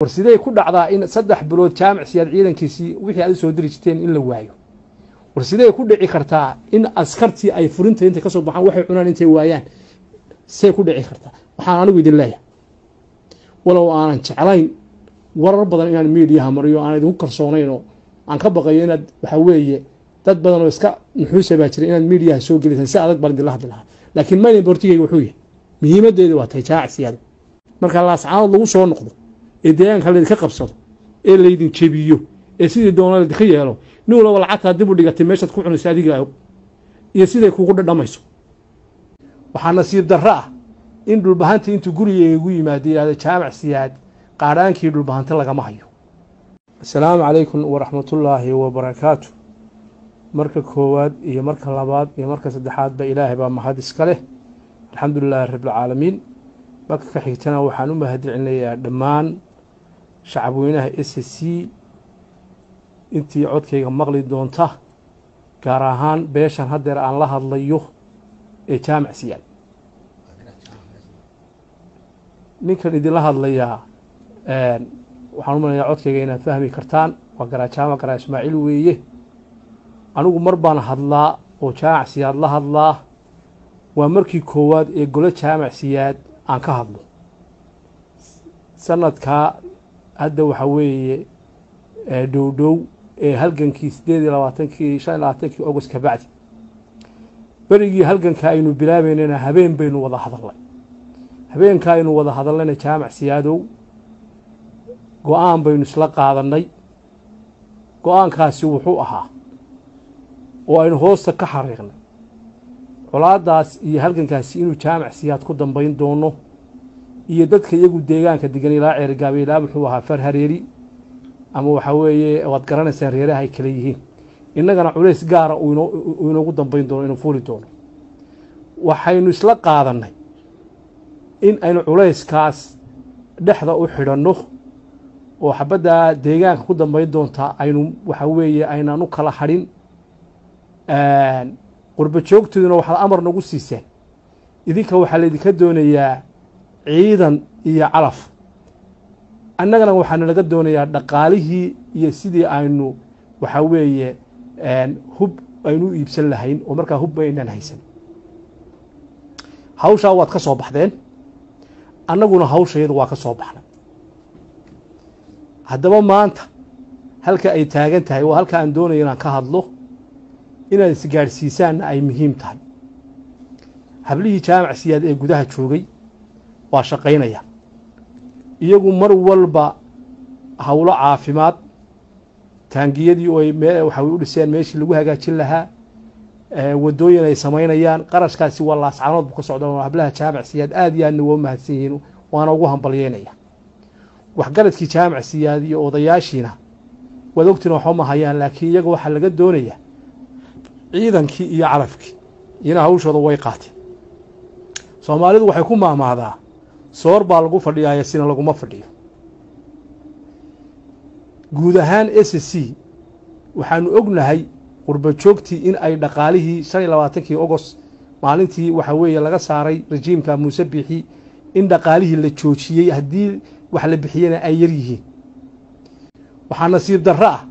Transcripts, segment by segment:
War sidee ku dhacdaa in 3 bilood Jaamac Siyaad ciidankiisii wixii aad u soo diri jirteen in la waayo? War sidee ku dhici kartaa in askartii ay furinta intay ka soo baxaan waxay cunaan intay waayaan? See ku dhici kartaa? Waxaan anigu idin leeyahay, walow aanan jeclayn warar badan inaan miidiyaha mariyo, aan idinku kalsoonayn oo aan ka baqayo inaad waxaa weeye dad badan oo iska nuxuusa baa jira inaad miidiyaha soo gelisaan, si adag baan idinla hadli lahaa, laakiin mayna bortigayga wuxuu yahay muhiimaddeeda waa tahay Jaamac Siyaad marka Laascaanood lagu soo noqdo ee deegaanka laydinka qabsado ee laydin jebiyo ee sidii doona laydinka yeelo, nin walba lacagtaa dib u dhigatay meeshaad ku cunayso adiga og iyo siday kugu dhadhamayso. Waxaa nasiib darro ah in Dhulbahanti intuu gurigeyga igu yimaado yidhahdo Jaamac Siyaad qaadhaankii Dhulbahante lagama hayo. Asalaamu calaykum waraxmatullaahi wabarakaatu. Marka koowaad iyo marka labaad iyo marka saddexaadba Ilaahay baa mahad iska leh, alxamdu lilaahi rabbilcaalamiin. Marka ka xigtana waxaan u mahadcelinayaa dhammaan shacabweynaha S C intii codkayga maqli doonta, gaar ahaan beeshan haddeer aan la hadlayo ee Jaamac Siyaad. Ninkan idinla hadlayaa waxaan u malanayaa codkayga inaad fahmi kartaan, waa Garaa Jaamac Garaa Ismaaciil weeye. Anigu mar baan hadlaa oo Jaamac Siyaad la hadlaa, waa markii koowaad ee golo Jaamac Siyaad aan ka hadlo sanadkaa hadda waxaa weeye dhow dhow ee halgankii 28-kii 25-kii August ka bacdi. Berigii halganka aynu bilaabaynana habeen baynu wada hadalnay, habeenka aynu wada hadalnayna Jaamac Siyaadow go-aan baynu isla qaadannay. Go-aankaasi wuxuu ahaa oo aynu hoosta ka xariiqnay colaaddaas iyo halgankaasi inuu Jaamac Siyaad ku dambayn doono iyo dadka iyagu deegaanka degan ilaa Ceerigaaba ilaa muxuu ahaa Farhareeri ama waxaa weeye waad garanaysaan reeraha ay kala yihiin, innagana culays gaara uu inoogu dambayn doono, inuu fuuli doono. Waxaynu isla qaadannay in aynu culayskaas dhexda u xidhanno oo xabaddaa deegaanka ku dambayn doontaa aynu waxaa weeye aynaan u kala hadhin. Qurbo joogtooduna waxaad amar nagu siiseen, idinka waxaa laydinka doonayaa ciidan iyo calaf, annagana waxaana laga doonayaa dhaqaalihii iyo sidii aynu waxaa weeye hub aynu u iibsan lahayn, oo markaa hub aynaan haysan. Hawshaa waad ka soo baxdeen, annaguna hawshayadu waa ka soo baxnay. Haddaba maanta halka ay taagan tahay waa halka aan doonayo inaan ka hadlo, inaad isgaadhsiisaanna ay muhiim tahay. Hablihii Jaamac Siyaad ee gudaha joogay waa shaqaynaya iyagu mar walba howlo caafimaad, taangiyadii oo ay waxa u dhiseen meeshii lagu hagaajin lahaa, wadooyin ay samaynayaan, qarashkaasi waa Laascaanood buu ka socda. Hablaha Jaamac Siyaad aad iyo aadna waa u mahadsan yihiin, waana ugu hambalyeynaya. Waxgaradkii Jaamac Siyaad iyo odayaashiina waad ogtiin waxba ma hayaan, laakiin iyaga waxaa laga doonayaa ciidankii iyo calafkii, iyana hawshooda way qaateen. Soomaalidu waxay ku maahmaahdaa soor baa lagu fadhiyaaya sina laguma fadhiyo. Guud ahaan S C waxaanu ognahay qurbo joogtii in ay dhaqaalihii 25-kii Agost maalintii waxaa weeye laga saaray rajiimka Muuse Biixi in dhaqaalihii la joojiyey, haddii wax la bixiyena ay yar yihiin. Waxaa nasiib darro ah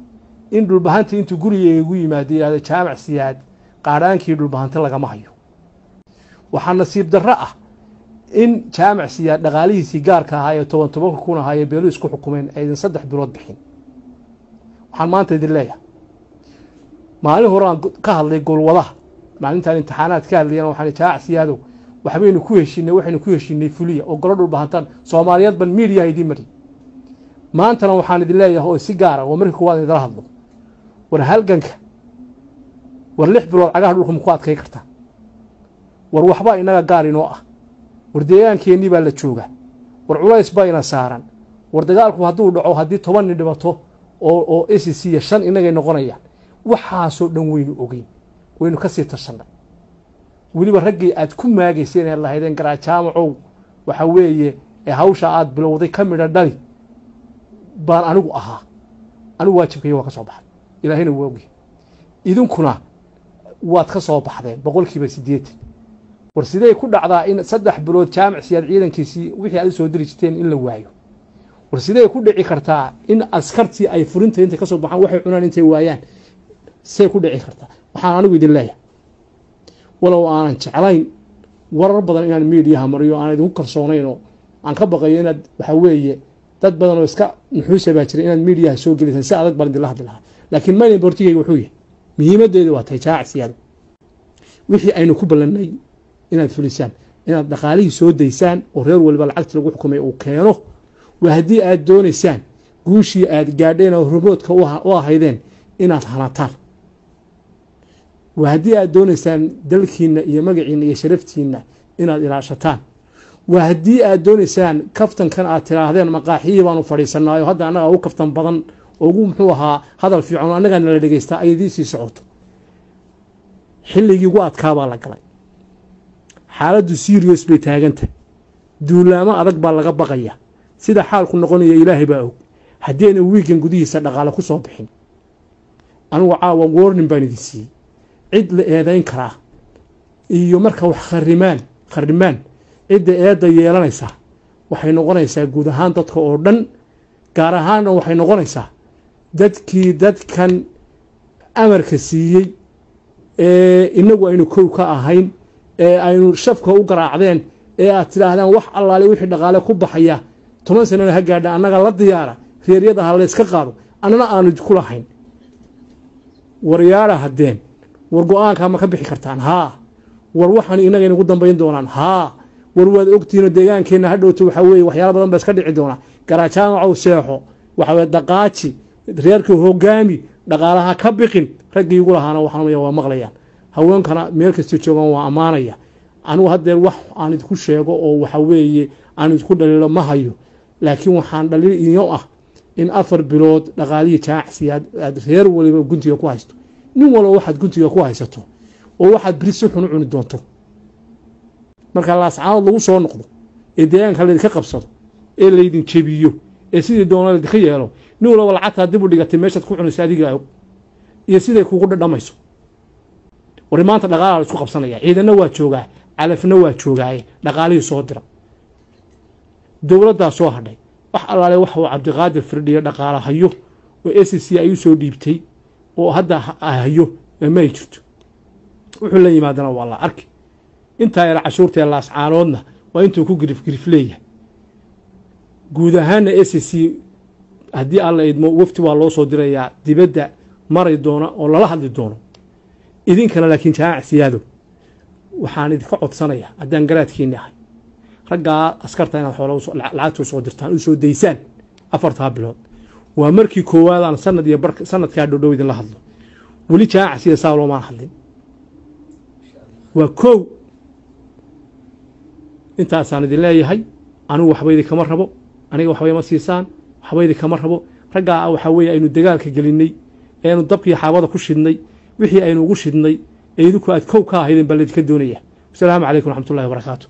in Dhulbahanti intuu gurigeyga igu yimaado yidhahdo Jaamac Siyaad qaadhaankii Dhulbahante lagama hayo. Waxaa nasiib darro ah in Jaamac Siyaad dhaqaalihiisii gaarka ahaa ee 10 10-ka kun ahaa ee beelu isku xukumeen aydan 3 bilood bixin. Waxaan maanta idin leeyahay, maalin hore aan ka hadlay goolwadaha maalintaan imtixaanaad ka hadlayana, waxaan Jaamac Siyaadow waxbaynu ku heshinay, waxaynu ku heshinay fuliya oo golo Dhulbahantaan Soomaaliyeed ban miidiyaha idiin mariy. Maantana waxaan idin leeyahay oo si gaara oo markii kuwaad idila hadlo, war halganka, war 6 bilood cagaha dhulka ma ku adkay kartaa? War waxbaa inaga gaar inoo ah, war deegaankeennii baa la joogaa, war culays baa ina saaran. War dagaalku hadduu dhaco, haddii 10 nin dhibato oo S C iyo 5 inagay noqonayaan, waxaasoo dhan waynu ogeyn, waynu ka sii tashannay. Weliba raggii aad ku maagayseen eed lahaydeen Garaa Jaamacow waxa weeye ee hawsha aad bilowday ka midha dhali baan anigu ahaa. Anigu waajibkayga waa ka soo baxay, Ilaahayna waa ogyahay, idinkuna waad ka soo baxdeen 80%. War sidee ku dhacdaa in 3 bilood Jaamac Siyaad ciidankiisii wixii aad u soo diri jirteen in la waayo? War sidee ku dhici kartaa in askartii ay furinta intay ka soo baxaan waxay cunaan intay waayaan? Say ku dhici kartaa? Waxaan anigu idin leeyahay, walow aanan jeclayn warar badan inaan miidiyaha mariyo, aan idinku kalsoonayn oo aan ka baqayo inaad waxa weeye dad badan oo iska nuxuusa baa jira inaad miidiyaha soo gelisaan, si adag baan idinla hadli lahaa. Laakiin mayn bortigeyga wuxuu yahay, muhiimaddeedu waa tahay jaacsiyaadu wixii aynu ku ballannay inaad fulisaan, inaad dhaqaalihii soo daysaan oo reer waliba lacagtii lagu xukumay uu keeno. Waa haddii aad doonaysaan guushii aad gaadheen oo hormoodka u ahaydeen inaad hanataan. Waa haddii aad doonaysaan dalkiinna iyo magaciinna iyo sharaftiinna inaad ilaashataan. Waa haddii aad doonaysaan kaftankan aad tidhaahdeen maqaaxiyii baanu fadhiisanaayo hadda annagaa ugu kaftan badan oo ugu muxuu ahaa hadal fiican oo annagaa nala dhegeystaa ay idiin sii socoto. Xilligii ugu adkaa baa la galay, xaaladdu serious bay taagantahay, duulaamo adag baa laga baqaya. Sida xaalku noqonaya Ilaahay baa og. Haddii ayna wiigan gudihiisa dhaqaale ku soo bixin, anigu caawa warning baan idin siiyey. Cid la eedayn karaa iyo marka wax kharimaan cidda eedda yeelanaysaa waxay noqonaysaa guud ahaan dadka oo dhan, gaar ahaanna waxay noqonaysaa dadkii dadkan amarka siiyey ee inagu aynu kow ka ahayn ee aynu shafka u garaacdeen ee aad tidhaahdaan wax allaale wixii dhaqaale ku baxaya 10 sanana ha gaadha annaga la diyaara, reeryada ha layska qaado, annana aanu ku lahayn. Waryaara haddeen, war go-aankaa ma ka bixi kartaan? Haa. War waxaan inaga inagu dambayn doonaan? Haa. War waad ogtihiinoo deegaankeenna ha dhowto waxaa weeye waxyaala badan baa iska dhici doonaa. Garajaamacow seexo, waxa weye dhaqaaji reerka, hogaami, dhaqaalaha ka biqin. Raggii igu lahaana waxaan waa maqlayaan, haweenkana meel kasta joogaan waa ammaanaya. Anigu haddeer wax aan idinku sheego oo waxa weeye aan idinku dhaliilo ma hayo, laakiin waxaan dhaliil iyo ah in 4 bilood dhaqaalihii jaacsi aad reer waliba guntiga ku haysto. Nin walba waxaad guntiga ku haysato oo waxaad beri si xun u cuni doonto marka Laascaanood lagu soo noqdo ee deegaanka laydinka qabsado ee laydin jebiyo ee sidii doona laydinka yeelo, nin walba lacagtaa dib u dhigatay meeshaad ku cunayso adiga og iyo siday kugu dhadhamayso. War maanta dhaqaalaa la isku qabsanaya, ciidanna waa joogaa, calafna waa joogaaye, dhaqaalihii soo dira. Dowladdaa soo hadhay wax allaale wax uu Cabdiqaadir Firdhiyo dhaqaala hayo oo S C ay u soo dhiibtay oo hadda hayo ma ay jirto. Wuxuu la yimaadana waa la arki. Intaa yar cashuurta ee Laascaanoodna waa intuu ku girif girif leeyahay. Guud ahaanna S C haddii Alla idmo wafti waa loo soo dirayaa dibadda mari doona oo lala hadli doono idinkana. Laakiin Jaamac Siyaado, waxaan idinka codsanayaa haddaan garaadkiinni ahay raggaa askarta inaad xoola lacagta usoo dirtaan, u soo daysaan 4taa bilood. Waa markii koowaadaan sanad iyo bar sanadkaa dhowdhow idinla hadlo, weli Jaamac Siya saa loomaan hadlin, waa kow. Intaasaan idin leeyahay. Anigu waxba idinkama rabo, aniga waxba ima siisaan, waxba idinkama rabo. Raggaa waxaa weeye aynu dagaalka gelinay eenu dabkii xaabada ku shidnay, wixii aynu ugu shidnay ee idinku aad kow ka ahaydeen baa laydinka doonaya. Wasalaamu calaykum waraxmatullahi wabarakaatu.